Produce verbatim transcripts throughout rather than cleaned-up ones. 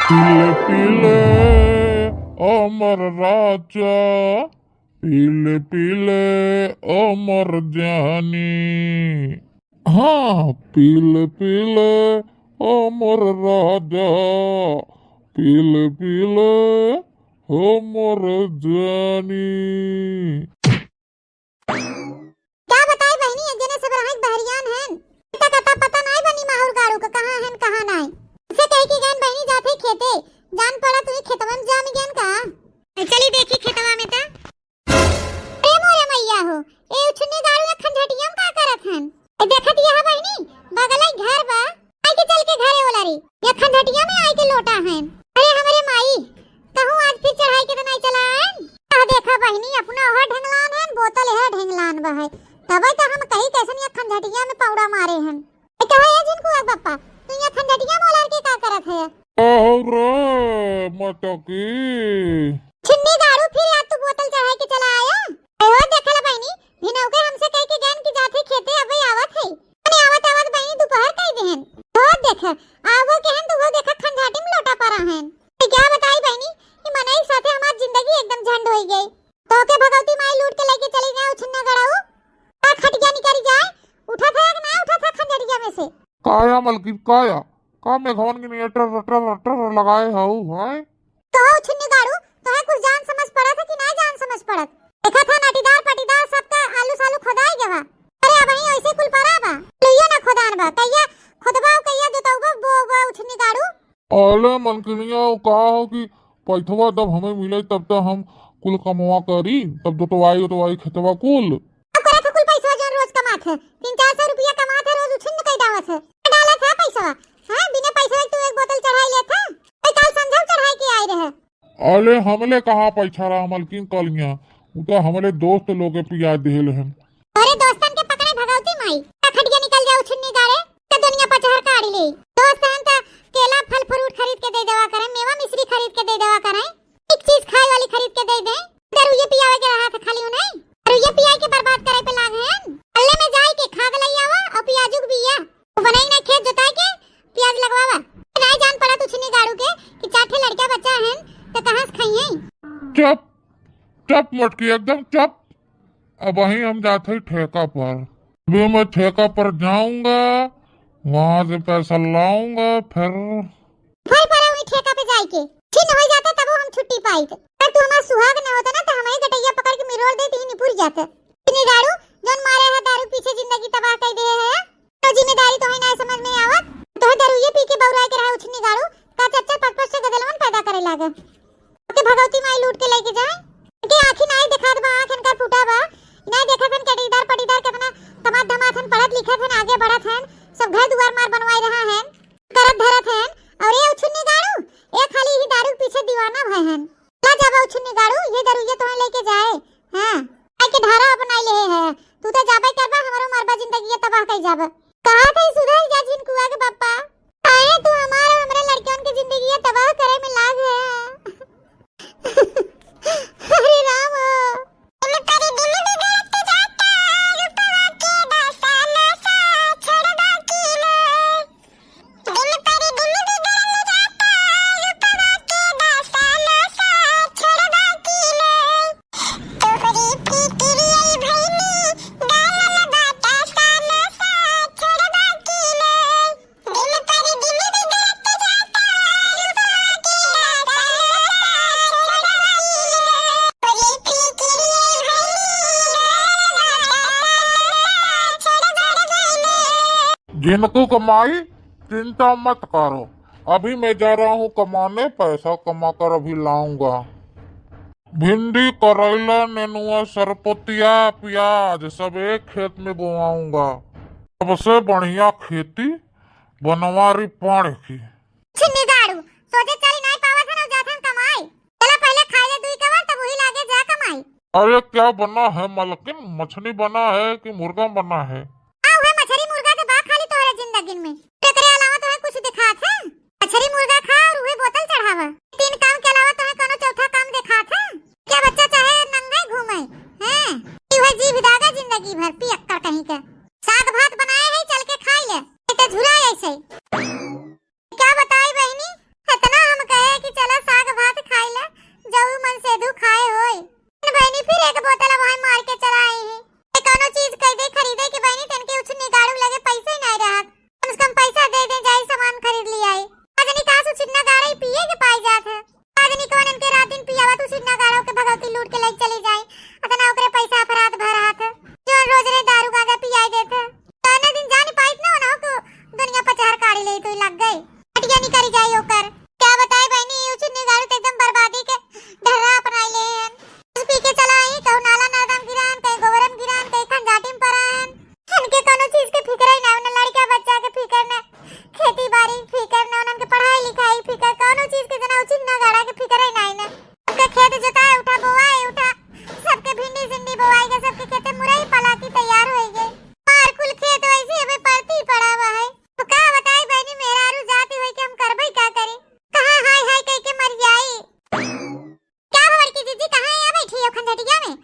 पीले पीले अमर राजा, पीले पीले अमर जानी। हाँ, पीले पीले अमर राजा, पीले पीले अमर जानी। का बताई बहिनी, एक जने से बरहक बहरियान हन। इतना कता पता नाई बनी माहुर गाड़ू का कहाँ हन, कहाँ नाई। इसे कहे कि गन बहिनी जात है खेते, जान पड़ा तुही खेतवा में जाम गन का। ए, चली देखी खेतवा में ता। अरे मोरे मैया हो, ए उछुन्नी गाड़ू एक खंझटिया में का करत हन? ए देखत यह बहिनी, बगलई घर बा, आई के चल के घरे ओला रे। ये खंझटिया में आई के लोटा हन। अरे हमरे माई, कहूँ आज फिर चढ़ाई के तो नाई चला आन? आ देखा बहिनी, अपना ओहर ढेंगलान हन, बोतल यह ढेंगलान बा है। तबे तो हम कही कैसन ये खंझटिया में पौड़ा मारे हन। ए कहा ये झिनकुआ के बप्पा, तू ये खंझटिया में ओला के का करत है? अहो रे मटकी। छिन्नी गाड़ू फिर आज तू बोतल चढ़ाई के चला आया? ए हो देखला बहिनी, भिनऊ के हमसे कह के गैन की जात है खेते, अबे आवत है। अरे आवत आवत बहिनी दोपहर कह देहन। हो देख, आवो के हन तो वो देखा खंझाटी में लोटा परा हन। ए, क्या बताई बहिनी, ई मनई के साथे हमार जिंदगी एकदम झंड होई गई। तो के भगवती माई लूट के लेके चली जाए उछिन्ना गड़ाऊ। का खटिया निकल जाए, उठा था कि ना उठा था खंझटिया में से? काया मलकिन, काया? का मेघवन की नहीं टर, टर, टर लगाए हऊ, हैं? तो हो छिन्नी गाड़ू, तोहे कुछ जान समझ पड़त है कि ना जान समझ पड़त? देखा था नटीदार पटीदार सबका आलू सालू खोदाई गवा। अरे अब ही ऐसे कुल परा बा, लुइया ना खोदान बा, कहिया खोदबा, कहिया जोतौबा, बो, बो, उछिन्नी गाड़ू। अरे मलकिनिया, वो का हो कि पैथवा जब हमें मिले तब तो हम कुल कमवा करी, तब जोतवाई उतवाई खेतवा कुल। अब करत है कुल पैसवा जौन रोज कमात है, तीन चार सौ रुपया कमात है, रोज उछिन्न कई डावत है, डालत है पैसवा, हाँ, बिना पैसवा तू एक बोतल चढ़ाई लेत है, तो काल संझा चढ़ाई के आई रहे। अरे हमले कहाँ पैसा रहा मलकिन कलिया, उ तो हमले दोस्त लोग के पिया दिहल है। अरे दोस्तन के पकड़े भगवती माई, का खटिया निकल जाओ छिन्नी गाड़े, तो दुनिया पचहर काढ़ी ले। दोस्त हन त केला फल फ्रूट खरीद के दे देवा करें, मेवा मिश्री खरीद के दे देवा करें, एक चीज खाए वाली खरीद के दे दे। दरुये पियावे के रहा था खाली उन्हें, दरुये पियाई के बर्बाद करे पे लाग हैं। अल्ले में जाई के खाद लई आवा और पियाजू के बिया, वो बनाई ना खेत जोताई के पियाज लगवावा। नाई जान पड़ा तू छिन्नी गाड़ू के कि चार ठे लड़का बच्चा हैं तो कहाँ से खाई हैं? चुप, चुप मोटकी, एकदम चुप। अब वहीं हम जाते ही ठेका पर। अभी मैं ठेका पर जाऊंगा, वहां से पैसा लाऊंगा, फिर फिर पर वही ठेका पे जाए के छिन हो जाता, तब हम छुट्टी पाई। अगर तू हमारा सुहाग न होता ना, तो हमारी गटैया पकड़ के मिरोड़ देती ही निपुर जाता। इतनी दारू जौन मारे है, दारू पीछे जिंदगी तबाह कर दे है। तो जिम्मेदारी तोहे ना समझ में आवत, तोहे दारू ये पी के बौराए के रहा उछनी गाड़ू, का चार चार पाँच पाँच से गदलवन पैदा करे लागे। ओके भगवती माई लूट के लेके जाए। इनके आँखी नाई देखात बा, आँख इनकर फूटा बा। नाई देखत हन कटीदार पटीदार केतना कमात धमात हन, पढ़त लिखत हन, आगे बढ़त हन, सब घर दुआर मार बनवाए रहा हन, करत धरत हन। और ये उछुन्नी गाड़ू, ये खाली ही दारू के पीछे दीवाना भय हन। ला जाबा उछुन्नी गाड़ू, ये दारू ये तोहे लेके जाए। हाँ, आई के ढारा अपनाई ले है। तू तो जाबे करबा, हमरो मरबा जिंदगी तबाह कर जाबा। कहा थे सुधर जा झिनकुआ के पापा। काहे तू हमार और हमरे लड़कियन के जिंदगी तबाह करे में लाग है? अरे राम। जिनको कमाई चिंता मत करो, अभी मैं जा रहा हूँ कमाने, पैसा कमा कर अभी लाऊंगा। भिंडी, करैला, नेनुआ, सरपतिया, प्याज सब एक खेत में बोआऊंगा। सबसे बढ़िया खेती बनवारी पाड़ की। छिन्नी दारू, सोचे चली नाई पावत है ना, जात हम कमाई। चला पहले खाई ले दुई कवर, तब वही लागे जा कमाई। अरे क्या बना है मलकिन, मछली बना है कि मुर्गा बना है? आ उहे मछरी मुर्गा के बा खाली तोहरे जिंदगी में। एकरे अलावा तोहे कुछ दिखात है? मछरी मुर्गा खा और उहे बोतल चढ़ावा। तीन काम के अलावा तोहे कोनो चौथा काम दिखात है? क्या बच्चा चाहे नंगे घूमे? हैं? कि उहे जीभ दागा जिंदगी भर पियक्कड़ कहीं के। साग भात बनाए है, चल के खाई ले। नहीं तो झुरा ऐसे। क्या बताई बहिनी, इतना हम कह चिन्ना गाड़ा के फिक्र ही नाई ना। सबके खेत जोताए उठा, बोआए उठा, सबके भिंडी सिंडी बोआई गए, सबके खेते मुरई पलाकी तैयार होई गए। हमार कुल खेत वैसे अबे परती पड़ा हुआ है। तो का बताई बहनी, मेहरारू जाति होई के हम करबे का करी? कहाँ हाय हाय कह के मर जाई। का हो बड़की जीजी, कहाँ यहाँ बैठी हो खंडहटिया में?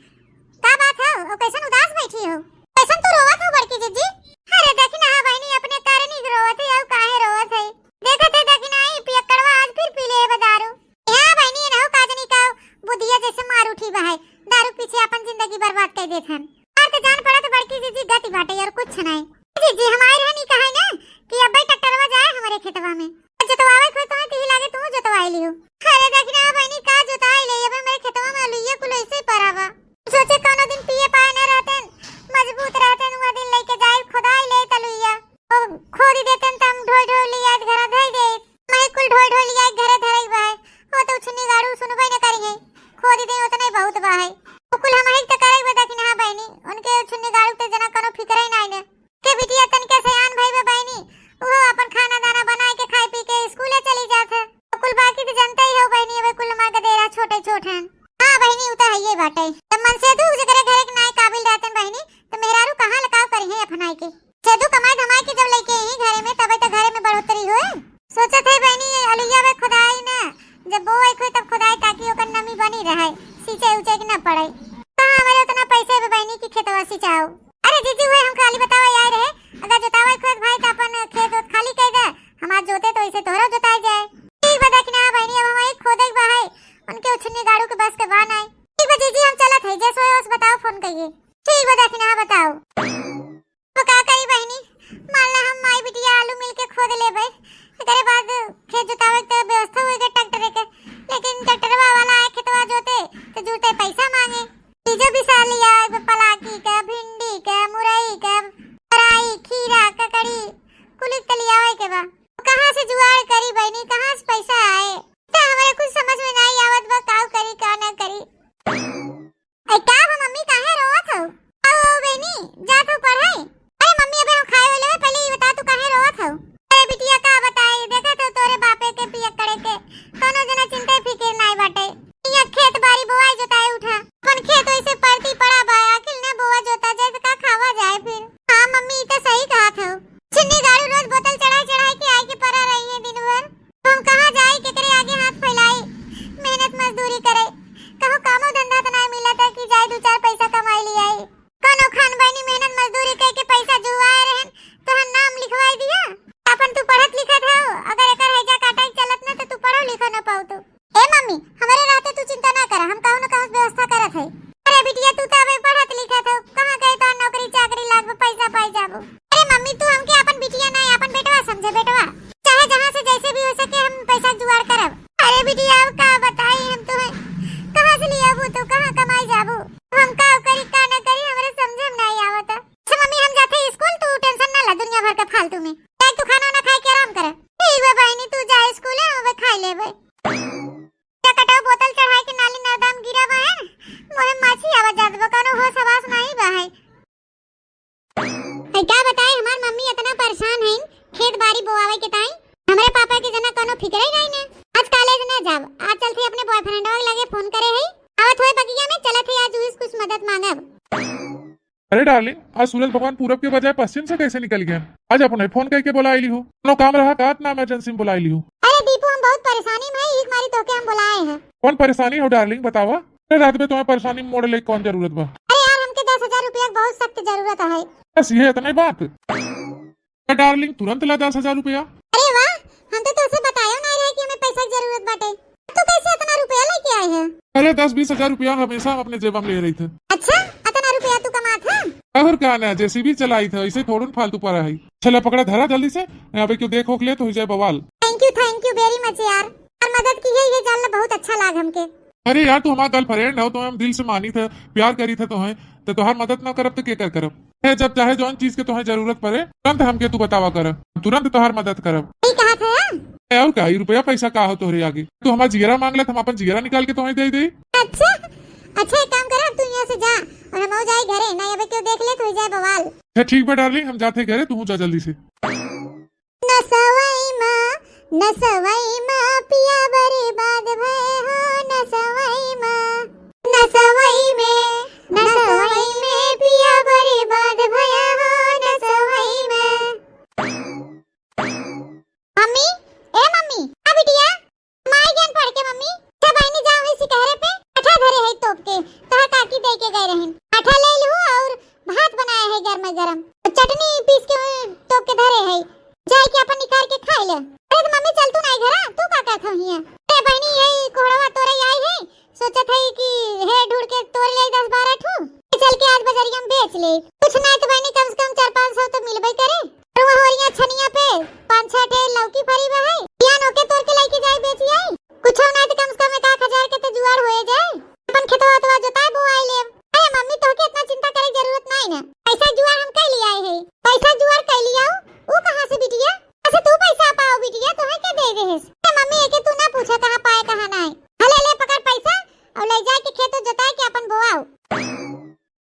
का बात है? ओ कैसन उदास बैठी हो? कैसन तू रोवत हो बड़की जीजी? अरे देखी ना, हाँ बहनी, अपने कारणी के रोवत है, और काहे रोवत है? देखत है देखी ना, ई पियक्कड़वा आज फिर पी ले बा दारू। हाँ बहनी, इनहू का जनी का बुधिया जैसे मार उठी बा है, दारू पीछे अपन जिंदगी बर्बाद कर देत हन। और तो जान पड़ा तो बड़की जीजी गति बाटे और कुछ नहीं। जीजी हमारे रहनी कहा है ना कि अब्बे ट्रैक्टरवा जाए हमारे खेतवा में। जोतवावे के होई तोहे तिही लागे तू जोतवाई लियो। अरे देखी ना बहनी, का जोताई ले, अबे मेरे खेतवा में अलुइया कुल ऐसे ही पड़ा बा। सोचे कौनो दिन पिए पाए न रहतेन, मजबूत रहतेन, वह दिन लेके जाए खोदाई ले तलुइया। ओ खोदी देतेन त हम ढोई ढोई ले आए घरा धई दे। मैं कुल ढोई ढोई ले आए घरे धरई बा है। वो तो छुन्नी गाड़ू सुनबे न करी है। खोदी दे उतने बहुत बा है। वो कुल हम ही तो करे बा देखी ना बहनी, उनके छुन्नी गाड़ू के जना कौनो फिक्र ही नहीं ने। के बिटिया तनिका सयान भई बा बहिनी, उहो अपन खाना दाना बनाए के खाए पी के स्कूले चली जात है। तो कुल बाकी तो जनते ही हो बहिनी, अबे कुल हमार गदेरा छोटे छोट हन। हाँ बहिनी, उ तो हइये बाटे। तब मन से दुख जेकरे घरे के नाय काबिल रहतन बहिनी, तो मेहरारू कहाँ लकाव करी है अपनाए के। सेदू कमाए धमाए के जब लइके ही घरे में, तबे तो घरे में बढ़ोतरी होए। सोचत है बहिनी, ये अलुइया में खुदाई ना, जब बोए खोए तब खुदाई, ताकि ओकर नमी बनी रहे, सींचे उचे के ना पड़े। कहाँ हमारे उतना पैसे बा बहिनी कि खेतवा सिंचाओ। अरे जीजी, हुए हम खाली बतावा आए रहे, अगर जोतावे खोत भाई तो अपन खेत ओत खाली कर दे, हमार जोते तो इसे तोहरा जोताई जाए। ठीक बा, देखी ना बहिनी, अब हमारे खोदे के बा है, उनके उछन्नी गाड़ू के बस के बा नाई। ठीक बा जीजी, हम चलत है, जैसे होए उस बताओ, फोन करिए। ठीक बा, देखी ना बताओ। तो का करी बहिनी, मान ला हम माई बिटिया आलू मिल के खोद लेबे, एकरे बाद खेत जोतावे के व्यवस्था होई गए ट्रैक्टर के, लेकिन ट्रैक्टरवा वाला आए खेतवा जोते तो जुरते पैसा मांगे। बीजो बिसा लिया, एगो पलाकी के, भिंडी के, मुरई के, तराई, खीरा, ककड़ी, कुल के लियावे के बा। कहाँ से जुगाड़ करी बहिनी, कहाँ से पैसा आए? तो हमरे कुछ समझ में नाई आवत बा, का करी का ना करी। ए, का हो मम्मी, काहे रोवत हो? आओ, आओ बहिनी, जात हो पढ़ाई। अरे मम्मी, अबे हम खाए वाले हैं, पहले ये बता तू काहे रोवत हो? अरे बिटिया का बताई, देखत हो तोरे बापे के पियक्कड़े के, कौनो जना चिंता फिकिर नाई बाटे। यहाँ खेत बाड़ी बोआई जोताई उठा, अपन खेत वैसे परती पड़ा बा, आखिर न बोआ जोता जाए तो का खावा जाए फिर? हाँ मम्मी, ई तो सही कहत हो। छिन्नी गाड़ू रोज बोतल चढ़ाई चढ़ाई के आए के पड़ा रही है दिन भर। हम कहाँ जाई, केकरे आगे हाथ फैलाई? मेहनत मजदूरी करे, कहूँ कामो धंधा तो नाय मिलत है कि जाई दू चार पैसा कमाई ले आई। कौनो खान बहिनी मेहनत मजदूरी कई के पैसा जुआए रहन, तोहर नाम लिखवाई दिया। अपन तू पढ़त लिखत हो, अगर एकर हैजा काटा के चलत ना तो तू पढ़ो लिखो ना पाऊ तू। ए मम्मी, हमरे रहते तू चिंता ना करा, हम कहूँ न कहूँ व्यवस्था करत है। अरे बिटिया, तू तो अबे पढ़त लिखत हो, कहाँ गए तो नौकरी चाकरी लागबो, पैसा पाई जाबो। अरे मम्मी, तू हमके अपन बिटिया ना, अपन बेटवा समझे, बेटवा। चाहे जहाँ से जैसे भी हो सके, हम पैसा जुगाड़ करब। अरे बिटिया, अब का बताई हम तुम्हें, कहाँ से लियाबू तू, कहाँ कमाई जाबू? हम का करी, का ना करी, हमरे समझे में नहीं आवता। अच्छा मम्मी, हम जाते स्कूल, तू टेंशन ना ला दुनिया भर के फालतू में। जाए तू खाना वाना खाए के आराम कर। ठीक बा बहिनी, तू जा स्कूल, हम अबे खाई लेबे। कटाऊ बोतल चढ़ाई के नाली नरदा में गिरा बा है, मोहे माछी आवा जात बा, कौनो होश हवास नहीं बा है। है का बताए, हमार मम्मी इतना परेशान है खेत बाड़ी बोआवे के ताई, हमरे पापा के जना कौनो फिक्र ही नहीं ने। आज कॉलेज न जाब, आज चलते अपने बॉयफ्रेंडवा के लगे फोन करे है, आवत होए बगिया में, चलत है आज उस कुछ मदद मांगब। अरे डार्लिंग, आज सूरज भगवान पूरब के बजाय पश्चिम से कैसे निकल गए? आज अपन फोन करके बुला लिहू, कोनो काम रहा का इतना इमरजेंसी में बुला लिहू? अरे दीपू, हम बहुत परेशानी में है, यही मारी तोहके हम बुलाए हैं। कौन परेशानी हो डार्लिंग, बतावा। अरे रात में तुम्हें परेशानी में मोड़ ले कौन जरूरत बा? अरे यार, हमके दस हजार रुपया के बहुत सख्त जरूरत है। बस ये इतना ही बात? अरे डार्लिंग, तुरंत ला दस हजार रुपया। अरे वाह, हम तो तोसे बतायो नहीं रहे कि हमें पैसा की जरूरत बाटे। तू कैसे इतना रुपया लेके आए है? अरे दस बीस हजार रुपया हमेशा हम अपने जेबा में ले रही थे। अच्छा, इतना रुपया तू कमात है? और का ना, जेसीबी चलाई थे, ऐसे थोड़न फालतू पड़ा है। चला पकड़ा, धरा जल्दी से, यहाँ पे क्यों देख होख ले तो हो जाए बवाल। Thank you, thank you very much यार, और मदद की है ये जान ला, बहुत अच्छा लाग हमके। अरे यार, तू हमार गर्लफ्रेंड हो, तो हम दिल से मानी थे, प्यार करी थे तोहे, तो तोहार मदद ना करब तो के कर करब? है, जब चाहे जौन चीज के तोहे जरूरत पड़े, तुरंत हमके तू बतावा कर, तुरंत तोहार मदद करब। ठीक कहा था। ए, और का, ई रुपया पैसा का हो तोहरे आगे? तू हमार जियरा मांग ले, हम अपन जियरा निकाल के तोहे दे दे। अच्छा, अच्छा, एक काम कर, अब तू यहाँ से जा और हम जाए घरे, ना अबे क्यों देख ले तो हो जाए बवाल। है, ठीक बा डार्लिंग, हम जाते घरे, तू जा जल्दी से। नसवई मा, नसवई मा पिया बरे बा। ए बहिनी, यही कोहड़वा तोरे आई है, सोचत है कि हे ढूंढ के तोड़ ले दस बारह ठू, चल के आज बजरिया में बेच ले। कुछ ना तो बहिनी, कम से कम चार पाँच सौ तो मिलबे करे। और वहाँ ओरिया छनिया पे पाँच छह ठे लौकी फरी बा है, बिहान ओके तोड़ के लेके जाए बेच आई। कुछ ना तो कम से कम एक आध हजार के तो जुगाड़ होए जाए। अपन खेतवा उतवा जोताए बोआई लेब। अरे मम्मी, तोहके इतना चिंता करे के जरूरत नहीं ना, पैसा जुगाड़ हम कर लिया है। पैसा जुगाड़ कर लिया, ऊ कहाँ से बिटिया? अच्छा, तू पैसा पाओ बिटिया, तोहे के दे देहेस? ए मम्मी, एके तू ना पूछा कहाँ पाए, कहाँ नाय। हले ले पकड़ पैसा और ले जाए के खेत जोताए के अपन बोआओ।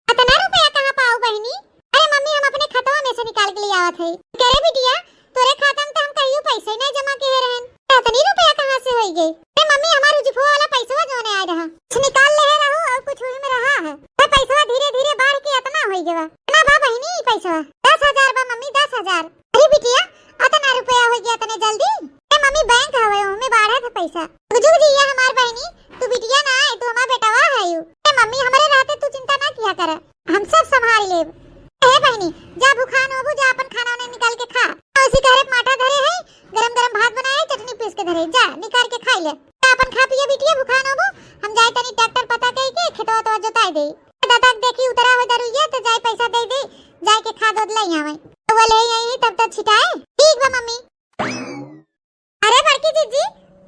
अतना रुपया कहाँ पाओ बहिनी? अरे मम्मी, हम अपने खतवा में से निकाल के ले आवत है। करे बिटिया, तोरे खाता में तो हम कहियो पैसे नहीं जमा किए रहन। अतनी रुपया कहाँ से होई गई? अरे मम्मी, हमार उजिफो वाला पैसवा जोने आए रहा, कुछ निकाल ले रहू और कुछ वही में रहा है। तो पैसवा धीरे धीरे बढ़ के अतना होई गवा। ना बा बहिनी, ई पैसवा दस हजार बा मम्मी, दस हजार। अरे बिटिया, अतना रुपया हो गया अतने जल्दी? ए मम्मी, बैंक हवे, ओमे बाढ़त है पैसा। बुझू जी, ये हमार बहिनी, तू बिटिया ना है, तू हमार बेटवा है यू। ए मम्मी, हमरे रहते तू चिंता ना किया कर, हम सब संभाल लेब। ए बहिनी, जा भुखान होबू, जा अपन खाना उना निकाल के खा। उसी घरे माठा धरे है, गरम गरम भात बनाए, चटनी पीस के धरे, जा निकाल के खाई ले। जा अपन खा पिए बिटिया, भुखान होबू, हम जाए तनी ट्रैक्टर पता कही के खेतवा तो जोताई दे। दादा के देखी उतरा हो दरुइया, तो जाए पैसा दे दे, जाए के खाद ओद ले आवे। तो वो ले आई तब तो छिटाए। ठीक बा मम्मी। अरे बड़की जीजी,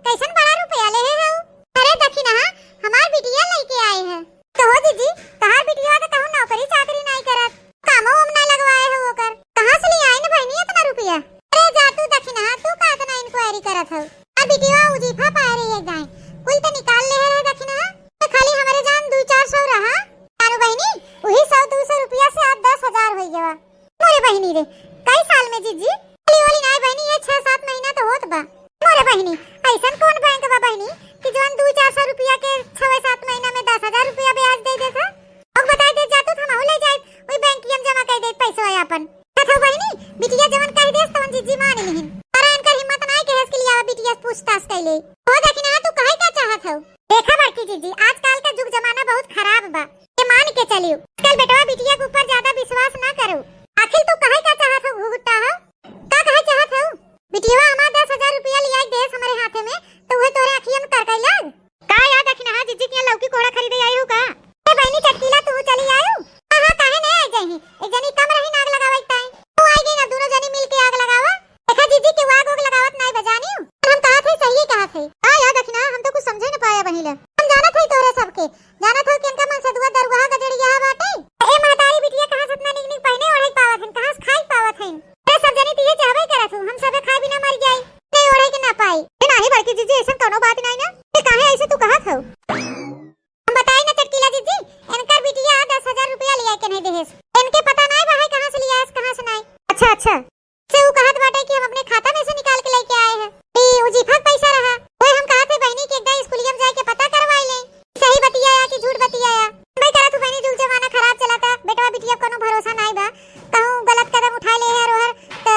कैसन बड़ा रुपया ले है हो? अरे दखिनहा, हमार बिटिया लेके आए है। तो हो जीजी, तहार बिटिया तो कहूँ नौकरी चाकरी नहीं करत, कामो उम नहीं लगवाए हो ओकर, कहाँ से ले आई न बहिनी इतना रुपया? अरे जा तू दखिनहा, तू का इतना इंक्वायरी करत हो? अब बिटिया उजीफा पाए रही है जाए, कुल तो निकाल ले है दखिनहा, तो खाली हमारे जान दो चार सौ रहा। कानू बहिनी, वही सौ दो सौ रुपया से आज दस हजार हो गया। मोरे बहिनी रे, कई साल में जीजी? बोली, बोली नाय बहिनी, ये छह सात महीना तो होत बा। मोरे बहिनी, ऐसन कौन बैंक बा बहिनी कि जवन दो चार सौ रुपया के छह सात महीना में दस हजार रुपया ब्याज दे देत है? अब बताई दे जातू तो हमहू ले जाए, वही बैंक में जमा कर दे पैसा है अपन। कथो बहिनी, बिटिया जवन कह देस तवन जीजी मान लिहिन। पर इनकर हिम्मत नाय के हस के लिया बिटिया से पूछताछ कैले। हो दखिनहा, तू कहे का चाहत हो? देखा बड़की जीजी, आजकल का जुग जमाना बहुत खराब बा। ये मान के चलियो, आजकल बेटवा बिटिया के ऊपर ज्यादा विश्वास ना करो। आखिर तू कहे का चाहत हो घुघुट्टा हो? का कहे चाहत हो? बिटिया हमार दस हजार रुपया लिया देस हमारे हाथे में, तो वह तोरे अखिया में करकई लाग? का याद रखी ना, हाँ, जीजी के यहाँ लौकी कोहड़ा खरीदे आई हो का? ए बहिनी चटकीला, तू चली आयु? हाँ, हाँ, काहे नहीं आई जाही? एक जनी कम रही नाग लगावे ताई। तू आई गई ना, दोनों जनी मिल के आग लगावा। देखा जीजी के आग उग लगावत नाई बजानी। हम कहा थे, सही कहा थे। का याद रखी ना, हम तो कुछ समझे न पाया बहिला। हम जानत है तोहरे सबके, जानत हो कि इनका मन से दुआ दरुआ गजड़िया बाटे। ए महतारी बिटिया कहाँ से इतना निक निक पहने ओढ़े पावत हन, कहाँ से खाई पावत हन? अरे सब जनी तो ये चाहबे करत हो, हम सबे खाए बिना मर जाई, नहीं ओढ़े के ना पाई। ए नाही बड़की जीजी, ऐसन कौनो बात नहीं ना। ए काहे ऐसे तू कहत हो? हम बताई ना चटकीला जीजी, इनकर बिटिया दस हजार रुपया लिया के नहीं देहेस। इनके पता नहीं बा है कहाँ से लिया है, कहाँ से नहीं। अच्छा, अच्छा। से उ कहत बाटे कि हम अपने खाता में से निकाल के लेके आए हैं। ई उजीफा के पैसा रहा। ओए हम कहत है बहिनी कि एक दाई स्कूलिया में जाए के पता करवाई ले। सही बतियाया कि झूठ बतियाया? भाई करत हूँ बहिनी, जुग जमाना खराब चला था, बेटवा बिटिया कोनो भरोसा नाई बा। कहूँ गलत कदम उठा ले है रोहर, त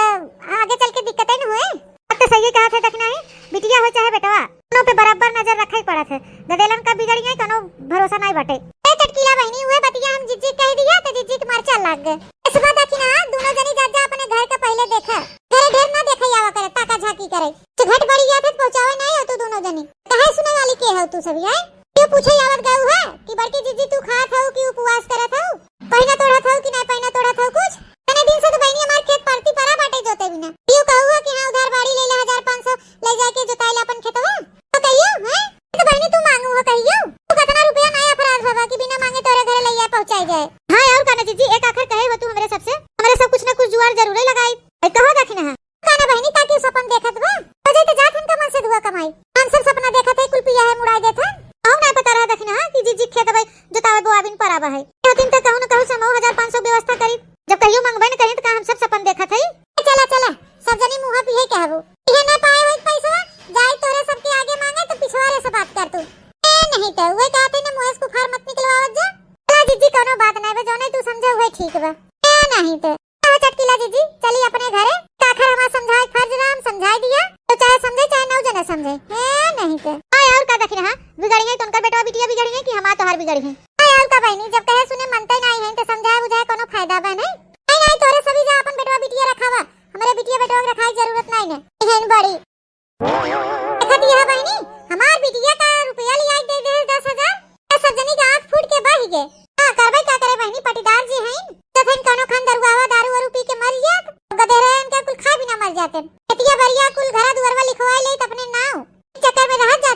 आगे चल के दिक्कतें न होए। बात तो सही कहत है, देखना है, बिटिया हो चाहे बेटवा, दोनों पे बराबर नजर रखे पड़त है। ददेलन का बिगड़िया कोनो भरोसा नाई बाटे। ए चटकीला बहिनी, उहे बतिया हम जिज्जी कह दिया त जिज्जी के मरचा लाग गए। इसबा देखी ना, दोनों जनी जा जा अपने घर का पहले देखा। घरे ढेर ना देखे आवा करे, ताका झाकी करे। जो घट बढ़ी जात है त पहुँचावे नाई हो तू दोनों जनी। काहे सुने वाली के हो तू सभी, हैं? क्यों पूछे आवत गऊ है कि बड़की जिज्जी तू खात हो कि उपवास करत हो? पहिना तोड़त हो कि नाई पहिना तोड़त हो कुछ? इतने दिन से तो बहिनी हमार खेत परती परा बाटे जोते बिना। क्यों कहू है कि हाँ उधार बाड़ी ले ले हजार पाँच सौ, ले जाके जोताई ला अपन खेतवा। तो कहियो, हैं? तो बहिनी तू मांगू हो कहियो? तू कितना रुपया नया अपराध बाबा कि बिना मांगे तोरे घरे लइया पहुंचाई जाए। हाँ और का ना जीजी, एक आखर कहे हो तू हमरे सबसे, हमरे सब कुछ ना कुछ जुआर जरूरे लगाई। ऐ कहो दखिनहा। का ना बहिनी, ताकि सपन देखत बा। हो जाई तो जात हन कमल से धुआ कमाई। हम सब सपना देखत है, कुल पिया है मुड़ाई देत हन। हम ना पता रहा दखिनहा कि जीजी खेत भाई जोतावे बोआबिन पराबा है। होतिन तो कहूँ न कहूँ से हम हजार पाँच सौ व्यवस्था करी। जब कहियो मंगबे न करी तो का हम सब सपन देखत है? चला, चला, सब जनी मुँह पिए के हबो। इहे ना पाए होई पैसवा, जाई तोरे सबके आगे मांगे तो पिछवारे से बात कर तू। ए नहीं तो, उहे कहते न मुँह से कुफार मत निकलवावत जा। चला जीजी, कोनो बात नहीं बा, जौने तू समझे उहे ठीक बा। ए नहीं तो। चलो चटकीला जीजी, चली अपने घरे। आखिर हमार समझाए फर्ज रहा, हम समझाई दिया। तो चाहे समझे, चाहे नौ जने समझे। ए नहीं तो। हाँ और का दखिनहा, बिगड़िए तो उनकर बेटवा बिटिया बिगड़िए कि हमार तोहार बिगड़िए? हाँ और का बहिनी, जब कहे सुने मनते नहीं है तो समझाए बुझाए कोनो फायदा बा नहीं? नहीं, नहीं, तोरे सभी जा अपन बेटवा बिटिया रखावा। हमरे बिटिया बेटवा के रखाई जरूरत नहीं ने। एहन बड़ी। देखा दिया है बहिनी,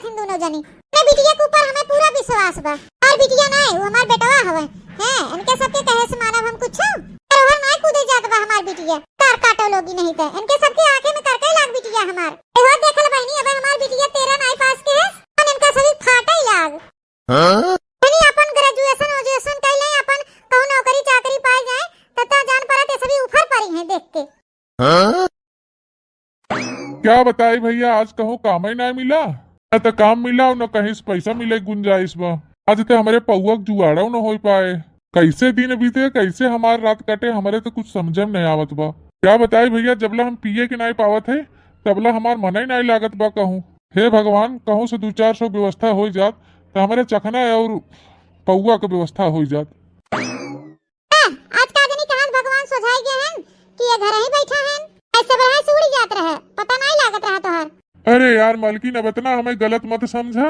हन दोनों जनी। अपने बिटिया के ऊपर हमें पूरा विश्वास बा। हमार बिटिया नाहीं, वो हमार बेटवा हवे। हैं, इनके सबके कहे से मानब हम कुछ? अरे, ओहर नाहीं कूदे जात बा हमार बिटिया। तार काटो लोगी नहीं तो। इनके सबके आँखे में करके लाग बिटिया हमार। एहो देखल बहिनी, अबे हमार बिटिया तेरह नाहीं पास के है, हम इनका सभी फाटे लाग। हाँ? यानी अपन graduation वोजुएशन कइ लें, अपन कहूँ नौकरी चाकरी पाए जाए, तब तो जान पड़ा ते सभी उफर पड़ी हैं देख के। हाँ? क्या बताई भइया, आज कहूँ कामे नाहीं मिला, न तो काम मिला और न कहीं से पैसा मिले गुंजाइश बा। आज तो हमरे पौआ के जुआड़ो न हो पाए। कैसे दिन बीते, कैसे हमार रात कटे, हमरे तो कुछ समझे में नहीं आवत बा। क्या बताई भइया, जबला हम पिए के नाहीं पावत है, तबला हमार मन ही नाहीं लागत बा कहूँ। हे भगवान, कहूँ से दू चार सौ व्यवस्था हो जात, तो हमरे चखना और पौआ के व्यवस्था हो जात। आ, आज का जनी कहाँ से भगवान सोझाई गए हैं कि ये घर ही बैठा हैं। ऐसे बढ़ा से उड़ी जात रहे, पता नाहीं लागत रहा तोहर। अरे यार मलकिन, अब इतना हमें गलत मत समझा।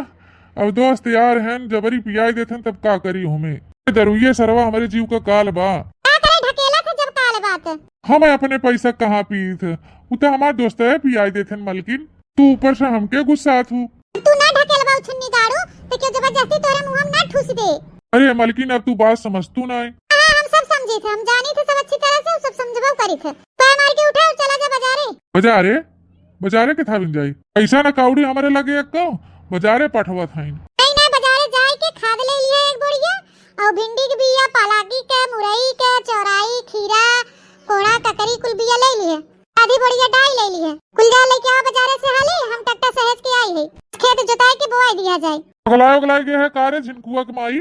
अब दोस्त यार हैं, जबरी पियाई देत हैं, तब का करी हमें? ये दरुइये सरवा हमरे जीव का काल बा। का करे ढकेला था जब काल बात? हमें अपने पैसा कहाँ पीत? उ तो हमार दोस्त है, पियाई देत हैं मलकिन। तू ऊपर से हमके गुस्सात हूँ। तू ना ढकेलबा उछन्नी गाड़ू, तो क्यों जबरदस्ती तोहरे मुँह में ना ठूस दे। अरे मलकिन, अब तू बात समझ तू ना है। हाँ, हम सब समझी थे, हम जानी थे सब अच्छी तरह से, सब समझबो करी थे। पैर मार के उठा और चला जा बाजारे। बाजारे? बाजारे के थाविन जाई? पैसा ना कौड़ी हमरे लगे एक को, बाजारे पठवा थाइन। नहीं ना, बाजारे जाए के खाद ले लिया एक बोरिया, और भिंडी के बिया, पालाकी के, मुरई के, चौराई, खीरा, कोहड़ा, ककरी कुल बिया ले लिया। आधी बोरिया डाई ले लिहे। कुल जा लेके आवा बाजारे से हाली, हम ट्रैक्टर सहेज के आई है। खेत जोताई के बोआई दिया जाए। पगलाए उगलाए गए है का रे झिनकुआ के माई?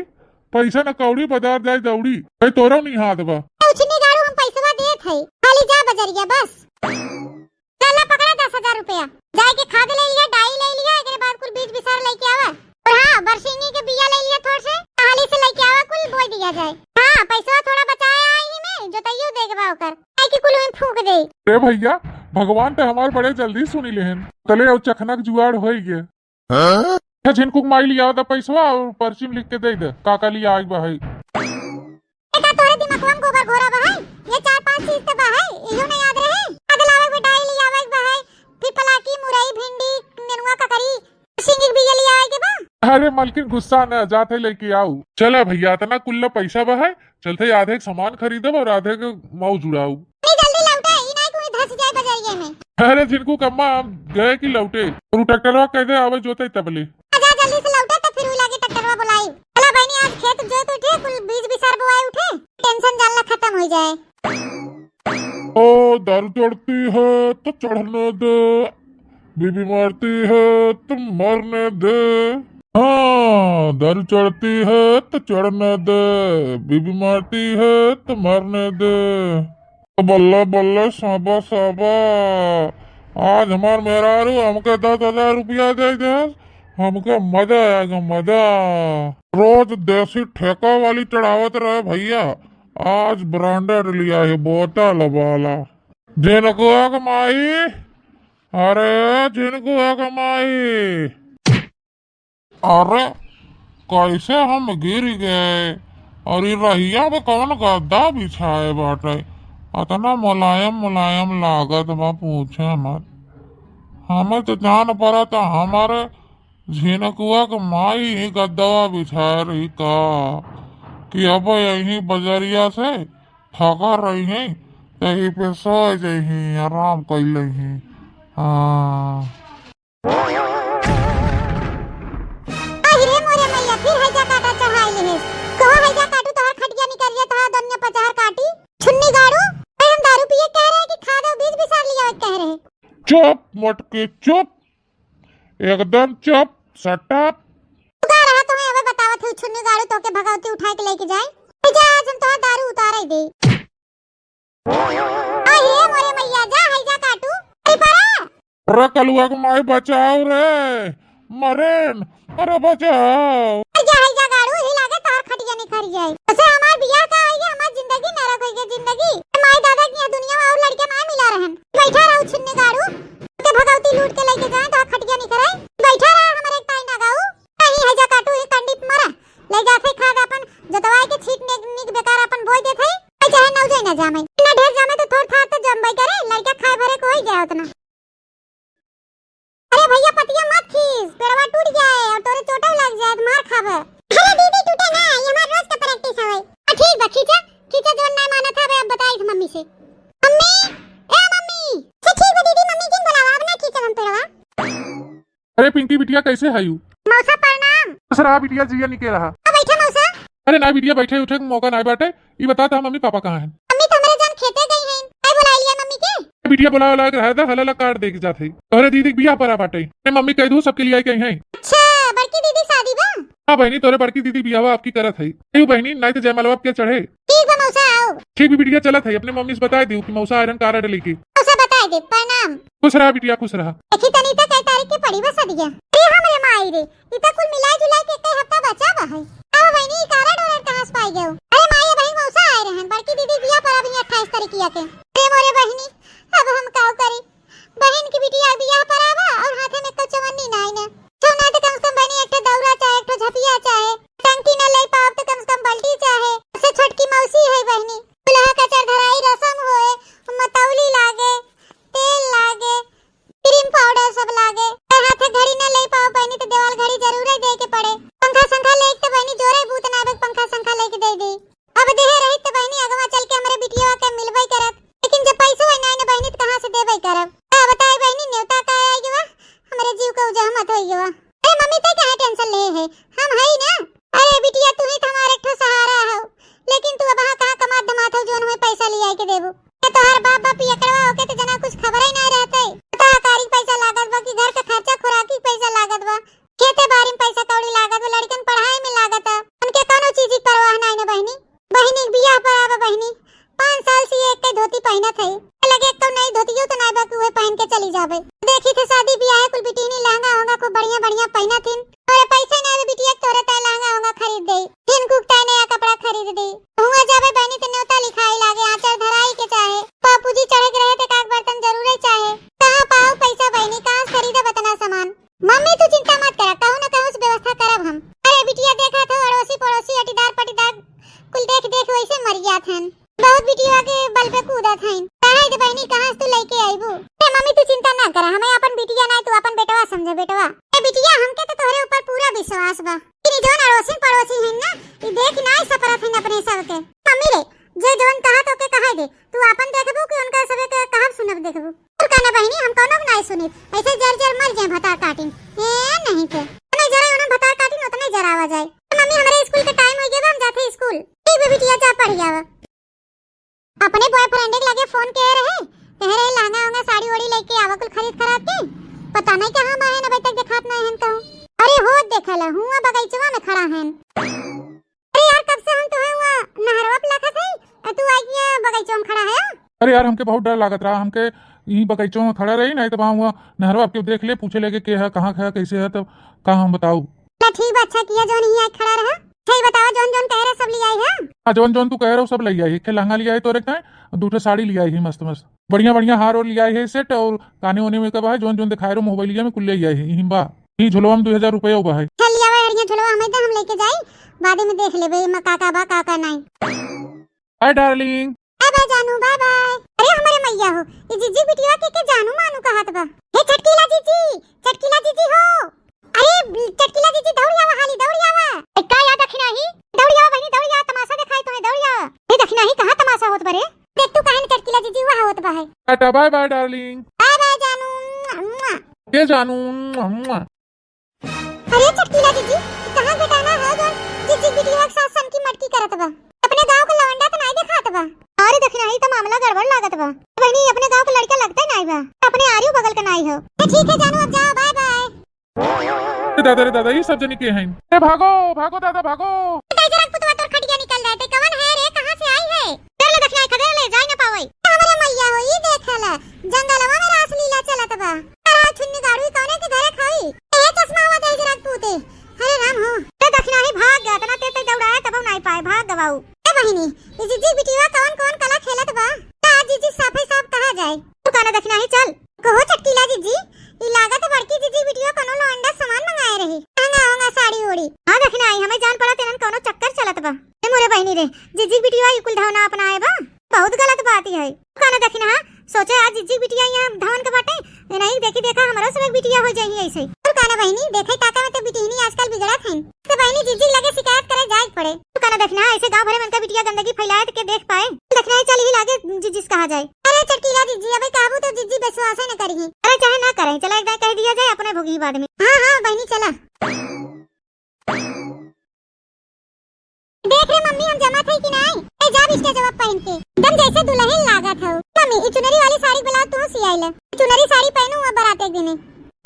पैसा न कौड़ी बाजार जाए दौड़ी। कहीं तोरो नहीं हाथ बा। ए उछनी गाड़ू हम पैसवा देत है। हाली जा बजरिया बस। चला पकड़ा दस हजार रुपया। जाए के खाद ले लिया, डाई ले लिया, एकरे बाद कुल बीज बिसार लेके आवा। और हाँ, बरसिंगी के बिया ले लिया थोड़ से, हाली से लेके आवा, कुल बोई दिया जाए। हाँ, पैसवा थोड़ा बचाया आई ही में, जोतइयो दे के बा ओकर। आई कि कुल में फूंक दे। रे भइया, भगवान ते हमार बड़े जल्दी सुनी लेहन। तले और चखना के जुआड़ होई गे। हाँ? अच्छा, झिनकुक माई लिया दा पैसवा और पर्ची में लिख के दे दे, का का लिया आई बा है। एका तोरे दिमगवा में गोबर घोरा बा है, ये चार पांच चीज तो बा है, इहो नहीं याद रहे। खाद लावे के बा, डाई लियावे के बा है, फिर पलाकी, मुरई, भिंडी, नेनुआ, ककरी, सिंगी के बिया लियावे के बा। अरे मलकिन गुस्सा न, जाते लेके आऊ। चला भइया, इतना कुल्ला पैसा बा है, चलते आधे के सामान खरीदब और आधे के मऊ जुड़ाऊ। नहीं, जल्दी लौटे, ई नहीं कोई धस जाए बजरिए में। अरे झिनकुक अम्मा, हम गए कि लौटे, और उ ट्रैक्टरवा कह दे आवे जोते तबले। जा जल्दी से लौटे तो फिर उ लागे ट्रैक्टरवा बुलाई। चला बहनी, आज खेत जोत उठे, कुल बीज बिसार बोआई उठे, टेंशन जानला खत्म हो जाए। ओ दारू चढ़ती है तो चढ़ने दे, बीबी मारती है तो मरने दे। हाँ, दारू चढ़ती है तो चढ़ने दे, बीबी मारती है तो मरने दे। बल्ले बल्ले साबा साबा, आज हमार मेहरारू हमके दस हजार रुपया दे दे, हमके मजा आएगा, मजा। रोज देसी ठेका वाली चढ़ावत रहे भइया, आज ब्रांडेड लिया है, बोतल वाला। झिनकुआ के माई, अरे झिनकुआ के माई, अरे कैसे हम गिर गए, और ई रहिया पे कौन गद्दा बिछाए बाटे, अतना मुलायम मुलायम लागत बा, पूछे मत। हमें तो जान पड़ा था हमारे झिनकुआ के माई ही गद्दवा बिछाए रही का, कि अब यहीं बजरिया से थका रही है, तो यहीं पे सो जही, आराम कर लही। हाँ। अहि रे मोरे मैया, फिर हैजा काटा चढ़ाई लेहेस। कहो हैजा काटू, तोहर खटिया निकल जाए, तोहर दुनिया पचार काटी। छुन्नी गाड़ू, भाई हम दारू पिए कह रहे कि खाद और बीज बिसार लिया कह रहे। चुप मटके चुप, एकदम चुप, shut up। तू का रहा तुम्हें अबे बतावत हूँ, छुन्नी गाड़ू तोके भगवती उठाए के लेके जाए। हैजा आज हम तोहर दारू उतारे दे। अहि रे मोरे मैया, जा हैजा काटू, चल परा। अरे कलुआ के माई बचाओ रे, मरेन, अरे बचाओ। हैजा, हैजा गाड़ू, ही लागे तोहर खटिया निखर जाए। उसे हमार बियाह का है, ये हमार जिंदगी नरक होई गई जिंदगी। माई दादा की यहाँ दुनिया में और लड़के ना मिला रहन। बैठा रहो छुन्नी गाड़ू, के भगवती लूट के लेके जाए तो खटिया निखर आए। बैठा रहा हमारे ताई ना गाऊ। नहीं हैजा काटू, ही कंडी पे मरा। ले जाते खाद अपन जोतवाए के छीट ने निक बेकार अपन बोई देत है। चाहे नौ जाए ना जामे। ना ढेर जामे तो थोड़ थाड़ तो जमबे करे, लड़का खाए भरे को होई जाए उतना। अरे भैया पतिया मत खींच, पेड़वा टूट गया। बिटिया, कैसे है यू? मौसा प्रणाम। खुश रहा बिटिया, जिया निके रहा। आ बैठा मौसा। अरे ना बिटिया, बैठे उठे के मौका ना बाटे। ई बता, तोहार मम्मी पापा कहाँ हैं? मम्मी तो हमरे जान खेते गई हैं। आई बुलाई लिया मम्मी के। बिटिया, बुला, बुला के रहा था, हला, हला काट दे के जात है। तोहरे दीदी के बियाह परा बाटे। अरे मम्मी कह दू, सबके लिए आई गई हैं। अच्छा, बड़की दीदी शादी बा? हाँ बहिनी, तोहरे बड़की दीदी बियाह आपकी करत है। क्यों बहिनी, नहीं तो जयमालवा के चढ़े। ठीक बा मौसा, आओ। ठीक भी बिटिया, चलत है, अपने मम्मी से बताए दियो कि मौसा आयरन कार्ड लेके। मौसा बताए दे, प्रणाम। खुश रहा बिटिया, खुश रहा। देखी तनी तो कै तारीख के पड़ी बा सदिया। अरे हमरे माई रे, ई तो कुल मिलाई जुलाई के एक हफ्ता बचा बा है। अब बहिनी, ई कार्ड ओरड कहाँ से पाई गयो? अरे माई, बहिनी मौसा आए रहन, बड़की दीदी बियाह पर अभी अट्ठाईस तारीखिया के। अरे मोरे बहिनी, अब हम काउ करी? बहिन की बिटिया बियाह पर आवा और हाथे में एको चवन्नी नाई न। छो ना तो कम से कम बहिनी एक ठो दौरा चाहे, एक ठो झपिया चाहे, टंकी न ले पाओ तो कम से कम बाल्टी चाहे। से छोटकी मौसी है बहिनी, दुल्हा का चरधराई रसम होए, मतौली लागे, तेल लागे, क्रीम पाउडर सब लागे। अगर हाथे घड़ी न ले पाओ बहिनी तो देवाल घड़ी जरूर दे के पड़े। पंखा संखा लेके तो बहिनी जोरे बूत ना आवे, पंखा संखा लेके दे दे। अब देहे रहित त बहिनी अगवा चल के हमरे बिटिया के मिलबे करत, लेकिन जब पैसो है नाई न बहिनी त कहाँ से देबे करब? का बताई बहिनी, नेवता का आई गवा, हमरे जीव का उजहमत होई गवा। अरे मम्मी ते काहे टेंशन ले है, हम हई ना। अरे बिटिया तू ही त हमार एक ठो सहारा हो, लेकिन तू अब हाँ कहाँ कमात धमात हो जोन हुए पैसा लिया के देबू? ए तोहार बाप बाप पियकड़वा होके त जना कुछ खबर ही ना रहते। पता है कारी पैसा लागत बा कि घर का खर्चा खुराकी पैसा लागत बा, खेते बारी में पैसा कौड़ी लागत बा, लड़कन पढ़ाई में लागत है, उनके कौनो चीज की परवाह नाई न बहिनी। बहिनी के बियाह पर आवा बहिनी, पाँच साल से ये एक धोती पहनत है, लगे एक नई धोतियो तो नाई बा कि उहे पहन के चली जावे। देखी थे शादी बियाह है, कुल बिटिहनी लहंगा होंगा खूब बढ़िया बढ़िया पहनत हिन, तोरे पैसे नाई बा बिटिया के तोरे ताई लहंगा होंगा खरीद दे, हिन कुक ताई नया कपड़ा खरीद दे। हुआ जावे बहिनी तो न्योता लिखाई लागे, आंचर धराई के चाहे, बापूजी चढ़े के रहे तो काक बर्तन जरूरे चाहे। कहाँ पाओ पैसा बहिनी, कहाँ से खरीदब इतना सामान? मम्मी तू चिंता मत करा, कहूँ न कहूँ से व्यवस्था करब हम। अरे बिटिया देखा था अड़ोसी पड़ोसी अटीदार पटीदार कुल देख देख वैसे मर जात हन। बहुत बिटिया के बल पे कूदत हइन। कहाँ दे बहिनी, कहाँ से तू लेके आईबू? अरे मम्मी तू चिंता ना करा, हमें अपन बिटिया ना तू अपन बेटवा समझे बेटवा। ए बिटिया हमके तो तोहरे ऊपर पूरा विश्वास बा। कि जौन अड़ोसी पड़ोसी हइन ना, ई देख ना सपरत हइन अपने सबके। मम्मी रे, जे जौन कहा तो के कहा दे, तू आपन देखबू कि उनका सबे के कहब सुनब देखबू? और कहना बहिनी, हम कौनो के नाई सुनित, ऐसे जर जर मर जाए भतार काटिन। ए नहीं के, उतने जरा उन्हें भतार काटिन, उतने जरावा जाए। मम्मी, हमरे स्कूल के टाइम हो गया बा, हम जाते स्कूल। ठीक बा बिटिया, जा पढ़ आवा। अपने बॉयफ्रेंड के लगे फोन के रहे, कह रहे लहंगा वहंगा साड़ी ओड़ी लेके आवा कुल खरीद खराब के। पता नहीं कहाँ बा है, अबे तक देखात नहीं है कहूँ। अरे हो देखला, हुआ बगीचवा में खड़ा है। अरे यार, कब से हम तोहे हुआ नहरवा पे लखत है, और तू आई यहाँ बगीचवा में खड़ा है? अरे यार, हमके बहुत डर लागत रहा, हमके यहीं बगीचवा में खड़ा रही, नहीं तो वहाँ हुआ नहरवा आपके देख ले, पूछे लगे के है, कहाँ है, कैसे है, तब कहाँ हम बताऊ। ना ठीक बा, अच्छा किया जौन यहीं आके खड़ा रहा। अच्छा ही बतावा, जौन जौन कह रहे सब ले आई है? हाँ, जौन जौन तू कह रहे हो सब ले आई है। एक ठे लहंगा ले आई तोरे ताई, दू ठे साड़ी ले आई है मस्त मस्त, बढ़िया बढ़िया हार और ले आई है सेट, और काने ओने में का बा है, जौन जौन दिखाए रहो मोबाइलिया में कुल ले आई है। यहीं बा, ई झोलवा में दो हजार रुपया बा है। चल ले आवा यार, यहाँ झोलवा हमें दे, हम लेके जाई, बाद में देख लेबे एमा का का बा का का नहीं। Hi darling. बाय बाय जानू, बाय बाय। अरे हमारे मैया हो, ये जीजी बिटिया के, के जानू मानू कहत बा। हे चटकीला जीजी, चटकीला जीजी हो। अरे चटकीला जीजी दौड़ आवा हाली, दौड़ आवा। ए, का या दखिनाही? दौड़ आवा बहिनी, दौड़ आवा, तमाशा दिखाई तोहे, दौड़ आवा। ए दखिनाही, कहाँ तमाशा होत बा रे? देख तू काहे न चटकीला जीजी वहाँ होत बा है। Tata bye bye darling. Bye bye जानू। अम्मा। के जानू। अम्मा। अरे चटकीला जीजी, ई कहाँ बेटाना है जौन जीजी बिटिया के साथ सनकी मटकी करत बा? अपने गाँव के लवंडा तो नाई देखात बा। अरे दखिनाही, ई तो मामला गड़बड़ लागत बा। बहिनी, अपने गाँव के लड़का लगते नाई बा, अपने आरियो बगल के नाई हो। ए, ठीक है जानू, अब जाओ, बाय बाय। ए दादा रे दादा, ई सब जनी के हैं? ए भागो, भागो दादा, भागो। कैसे रंग पुतवा तोर खटिया निकल जाए, ते कवन है रे, कहाँ से आई है? कर ले दखिनाही, खदेड़ ले, जाए ना पावे। हमरे मैया हो, ई देख ले, जंगलवा में रासलीला चलत बा। अरे छुन्नी गाड़ू, ई कौने के घरे खाई? ए चश्मा हुआ दे जरा पूते। अरे राम हो। ते दखिनाही भाग गया, इतना तेज तेज दौड़ाया, तब नाई पाए, भाग गवाऊ। ए बहिनी, ई जीजी बिटिया कौन कौन कला खेलत बा? का जीजी साफे साफ कहा जाए? तू कहना दखिनाही चल। कहो चटकीला जीजी, ई लागत बड़की जीजी बिटिया कोनो लौंडा सामान मंगाए रही। लहंगा होंगा साड़ी ओड़ी। हाँ दखिनाही, हमें जान पड़ा तेरन कोनो चक्कर चलत बा। ए मोरे बहिनी रे, जीजी बिटिया ई कुल धावना अपनाए बा। बहुत गलत बात है। काना दखिना, सोचे आज जिज्जी बिटिया यहाँ धावन के बाटे, ए नहीं देखी देखा हमरो सब एक बिटिया हो जाई ऐसे। और काना बहिनी, देखे काका में तो बिटिहनी आजकल बिगड़त हैं। तो बहिनी जिज्जी लगे शिकायत करे जाए के पड़े। तो काना दखिना, ऐसे गाँव भरे में उनका बिटिया गंदगी फैलाए तो के देख पाए। दखिना चल ही लागे जिज्जी से कहा जाए। अरे चटकीला जिज्जी, अबे काबू तो जिज्जी विश्वास ही न करी। अरे चाहे ना करें, चला एक दाई कह दिया जाए, अपने भोगी बाद में। हाँ, हाँ बहिनी, ए, जा बिस्टा जवाब पहन के, एकदम जैसे दुल्हन लागत हौ। मम्मी, ई चुनरी वाली साड़ी ब्लाउज तू सियाई ले। चुनरी साड़ी पहनू अब बारात एक दिने।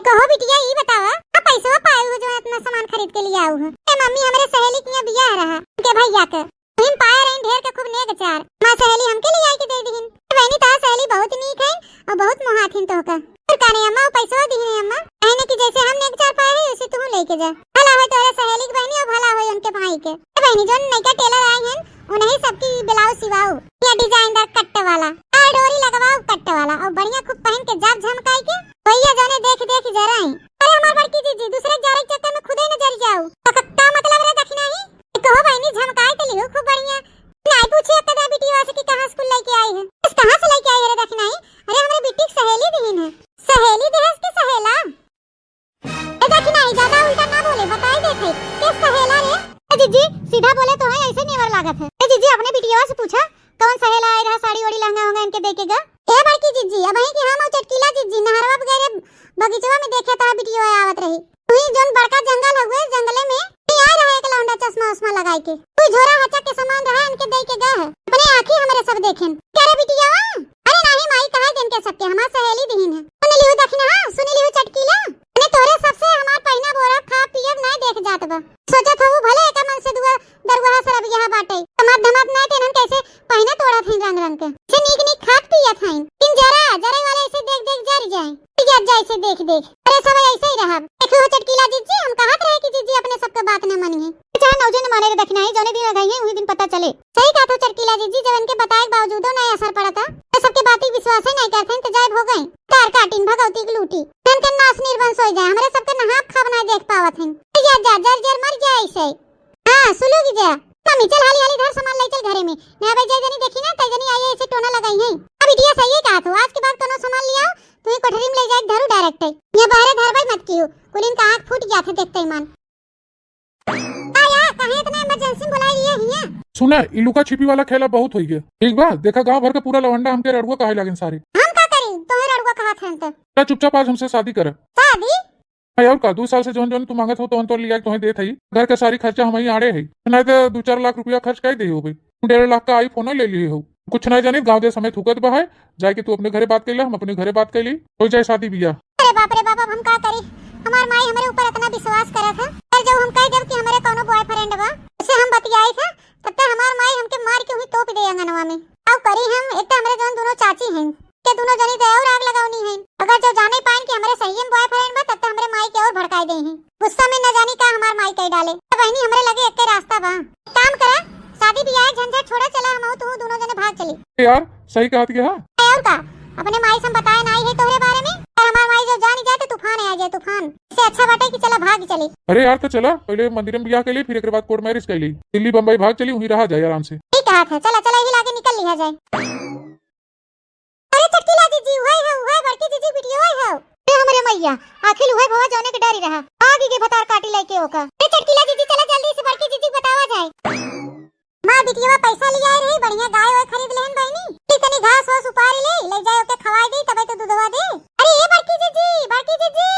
कहो बिटिया, ई बतावा, का पैसवा पाए हो जो इतना सामान खरीद के लिए आऊ हो? ए मम्मी, हमरे सहेली के यहाँ बियाह रहा, उनके भैया के। तुहिन पाए रही ढेर के खूब नेग चार। माँ सहेली हमके ले आई के दे दिहिन। ए बहनी, तार सहेली बहुत नीक है और बहुत मोहात हिन तोहका। और का रे अम्मा, वो पैसवा दिहिन है अम्मा, कहने की जैसे हम नेग चार पाए हैं, वैसे तू लेके जा। भला होय तोहरे सहेली के बहनी और भला होय उनके भाई के। ए बहनी, जोन नयका टेलर आई हैं, उन्हीं सबकी ब्लाउज सिवाओ, या डिजाइनदार कट वाला, और डोरी लगवाओ कट वाला, और बढ़िया खूब पहन के जाब झमकाई के, भैया जाने देख देख जराई। अरे हमार बड़की जीजी, दूसरे के जारे के चक्कर में खुदे न जर जाऊ। तो क-, का मतलब रे दखिनाही? ए कहो बहनी, झमकाई तो लिहो खूब बढ़िया। नाई पूछी एक कदा बिटिया से कि कहाँ से कुल लेके आई है, बस कहाँ से लेके आई है रे दखिनाही? अरे हमरे बिट्टी की सहेली दिहिन है। सहेली देहस की सहेला? ए देखी नाही, ज्यादा उल्टा ना बोले, बताई देत है। के सहेला रे? ए जीजी, सीधा बोले तो है, ऐसे नेवर लागत है। ए जीजी, अपने बिटिया से पूछा, कौन सहेला आई रहा साड़ी ओड़ी लहंगा होंगा इनके दे के गा? ए बड़की जीजी, अबहीं की हम और चटकीला जीजी नहरवा पे गए रहे, बगीचवा में देखे तो बिटिया आवत रही। तुही जोन बड़का जंगल हउए, जंगले में नहीं आए रहा एक लौंडा चश्मा उश्मा लगाई के। तू झोरा हचक के सामान रहा इनके दे के गए है। अपने आँखी हमरे सब देखेन। क्या रे बिटिया? अरे नाही माई, कहा दिन के सबके हमार सहेली दिहिन है। सुन लिहू दखिना, हाँ, सुन लिहू चटकीला। अने तोरे सबसे हमार पहिना बोरा खा पियब नाय देख जात बा। सोचत हऊ भले एका मन से दुआ दरुआ सरब यहाँ बाटे। तमाप धमाप नाय तेनन कैसे पहिना तोड़त हईं रंग रंग के। से नीक नीक खात पियत हईं। इन जरा, जरे वाले ऐसे देख देख जर जाए। पियत जाए से देख देख। अरे सब ऐसे ही रहब। देखो चटकीला जीजी, हम कहत रहे कि जीजी अपने सबके बात न मनिहे। चाहे नौजे न माने रे दखिनाही, जौने दिन गई है, उही दिन पता चले। सही कहत हो चटकीला जीजी, जब इनके बताए के बावजूदो नाय असर पड़ता, तो सबके बात ही विश्वास ही नाय करते, तो जाए हो गए। तार काटिन भगवती की लूटी। धन के नाश निर्वंश हो जाए, हमरे सबके नहाप खाब नाय देख पावत हैं। जा, जा, जर, जर मर जाए ऐसे। हाँ, सुलू की जा। मम्मी, चल हाली, हाली धर सामान ले चल घरे में। ना भाई, जय जनी देखी ना, तय जनी आई ऐसे टोना लगाई है। अब बिटिया सही है कहत हो, आज के बाद कोनो सामान ले आओ, तू ही कोठरी में ले जाए धरू direct है। ये बाहरे धर भाई मत कियो, कुलिन का आँख फूट गया था देखते ही मान। का यार, काहे इतना emergency में बुलाए लिए हिया? सुना, ई लुका छिपी वाला खेला बहुत होई गया। ठीक बा, देखा गांव भर के पूरा लवंडा हमके रड़ुआ कहे लागेन सारे। हम का करी, तोहे रड़ुआ कहत हन त? का चुपचाप आज हमसे शादी कर। शादी? हाँ, और का, दू साल से जौन जौन तू मांगत हो, तौन तौन लिया के तोहे देत हई। घर के सारी खर्चा हमही आड़े है, नहीं तो दू चार लाख रुपया खर्च कर दे हो भाई। डेढ़ लाख का iPhone ले लिए हो। कुछ ना जानी, गाँव देश हमें थूकत बा है। जाके तू अपने घरे बात कर ले, हम अपने घरे बात कर ली, हो जाए शादी बियाह। अरे बाप रे बाप, अब हम का करी? हमार माई हमरे ऊपर इतना विश्वास करत है, पर जब हम कह देब कि हमरे कौनो boyfriend बा, उससे हम बतियाई था, तब तक हमार माई हमके मार के वहीं तोप दे अंगनवा में। अब करी हम, एक तो हमरे जौन दोनों चाची हैं, के दोनों जनी तो और आग लगावनी है। अगर जो जाने पाइन कि हमरे सही में boyfriend बा, तब तो हमरे माई के और भड़काई दे हैं। गुस्सा में न जानी का हमार माई कह डाले। तो बहनी, हमरे लगे एक रास्ता बा, काम करा, शादी बियाह झंझट छोड़ा, चला हम तू दोनों जने भाग चली। ए यार, सही कहत गया। ए और का, अपने माई से हम बताए ना आई है तोहरे बारे में, और हमार माई जो जान जाए तो तूफान आ जाए, तूफान। इससे अच्छा बाटे कि चला भाग चली। अरे यार, तो चला पहले मंदिर में बियाह कर ली, फिर एक बाद court marriage कर ली, दिल्ली बम्बई भाग चली, वहीं रहा जाए आराम से। ठीक कहत है, चला चला यही लागे निकल लिया जाए। अरे चटकीला जीजी, उहै है, उहै बड़की जीजी बिटिया उहै है। ए हमरे मैया, आखिर उहै भवा जौने के डरी रहा। आ गई के भतार काटी लेके ओका। ए चटकीला जीजी, चला जल्दी से बड़की जीजी बतावा जाए। माँ बिटिया पैसा ले आई रही, बढ़िया गाय वाय खरीद लेहन बहिनी। ई तनी घास वास उपारी ले, ले जाए ओके खवाई दे, तबे तो दूधवा दे। अरे ए बड़की जीजी, बड़की जीजी,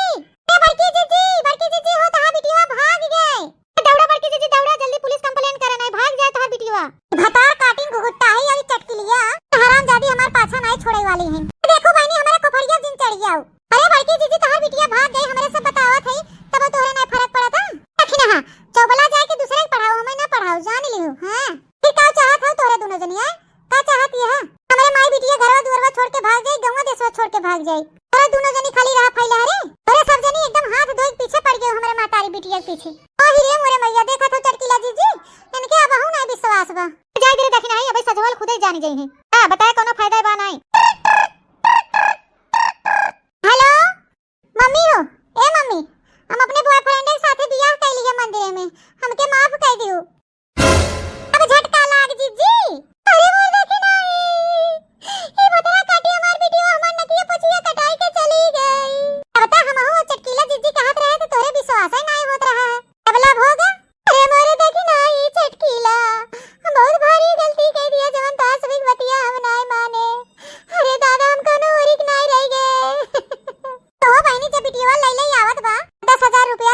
ए बड़की जीजी, बड़की जीजी हो, तहार बिटिया भाग गए। दौड़ा बड़की जीजी, दौड़ा, जल्दी पुलिस complain करे, नहीं भाग जाए तोहार बिटिया। भतार काटिन घुघुट्टा है, अभी चटकिलिया। हरामजादी हमार पाछा नहीं छोड़े वाली है। देखो बहनी, हमारे खोपड़िया जिन चढ़ जाओ। अरे बड़की जीजी, तोहार बिटिया भाग गई, हमरे से बतावत है, तब तोहरे नहीं फर्क पड़त है। देखी ना, हाँ, चौबला जाए के दूसरे के पढ़ाओ, हमें ना पढ़ाओ, जान लियो, हाँ। फिर का चाहत हो तोहरे दोनों जनिया? का चाहत यह? हमरे माई बिटिया घरवा दुआरवा छोड़ के भाग जाई, गौवा देशवा छोड़ के भाग जाई। अरे दोनों जनी खाली रहा फैला रे। अरे सब जनी एकदम हाथ धोई के पीछे पड़ गए हमरे महतारी बिटिया के पीछे। ओ हिरे मोरे मैया, देखत हो चटकीला जीजी, इनके अब हूँ ना विश्वास बा। जाए दे रे दखिनाही, अबे सजवल खुदे जानी जाई है। हाँ, बताए कोनो फायदा बा नाई। हेलो, मम्मी हो, ए मम्मी, हम अपने boyfriend के साथे बियाह कर लिए मंदिर में, हमके माफ कर दियो। अब झटका लाग जीजी। अरे मोर देखी नाही, ई भतरा काटी हमार बिटिया, हमार नकिया पोछिया कटाई के चली गई। अब त हमहू चटकीला जीजी कहत रहे तो तोरे विश्वास ही नाही होत रहा है। अब लब होगा। अरे मोरे देखी नाही चटकीला, हम बहुत भारी गलती कह दिया, जवन तास भी बतिया हम नाही माने। अरे दादा, हम कोनो ओरिक नाही रह गए। तो हो बहिनी, जब बिटिया ले ले आवत बा दस हजार रुपया,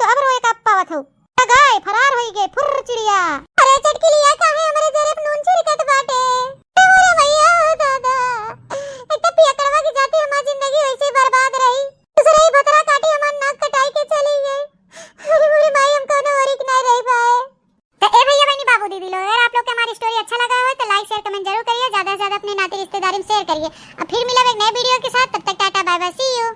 तो अब रोए का पावत हो। तो गए, फरार होई गए, फुर्र चिड़िया। अरे चटकिलिया, काहे हमरे जरे पे नून छिड़कत बाटे? अरे मोरे भैया हो दादा, एक तो पियकड़वा की जाती हमार जिंदगी वैसे ही बर्बाद रही, दूसरे ही भतरा काटी हमार नाक कटाई के चली गई। अरे मोरे माई, हम कौनो ओरी के नहीं रह पाए। तो ए भैया बहनी बाबू दीदी लोग, अगर आप लोग के हमारी स्टोरी अच्छा लगा हो तो लाइक शेयर कमेंट जरूर करिए, ज्यादा से ज्यादा अपने नाते रिश्तेदारी में शेयर करिए। अब फिर मिलब एक नए वीडियो के साथ, तब तक टाटा बाय बाय, सी यू।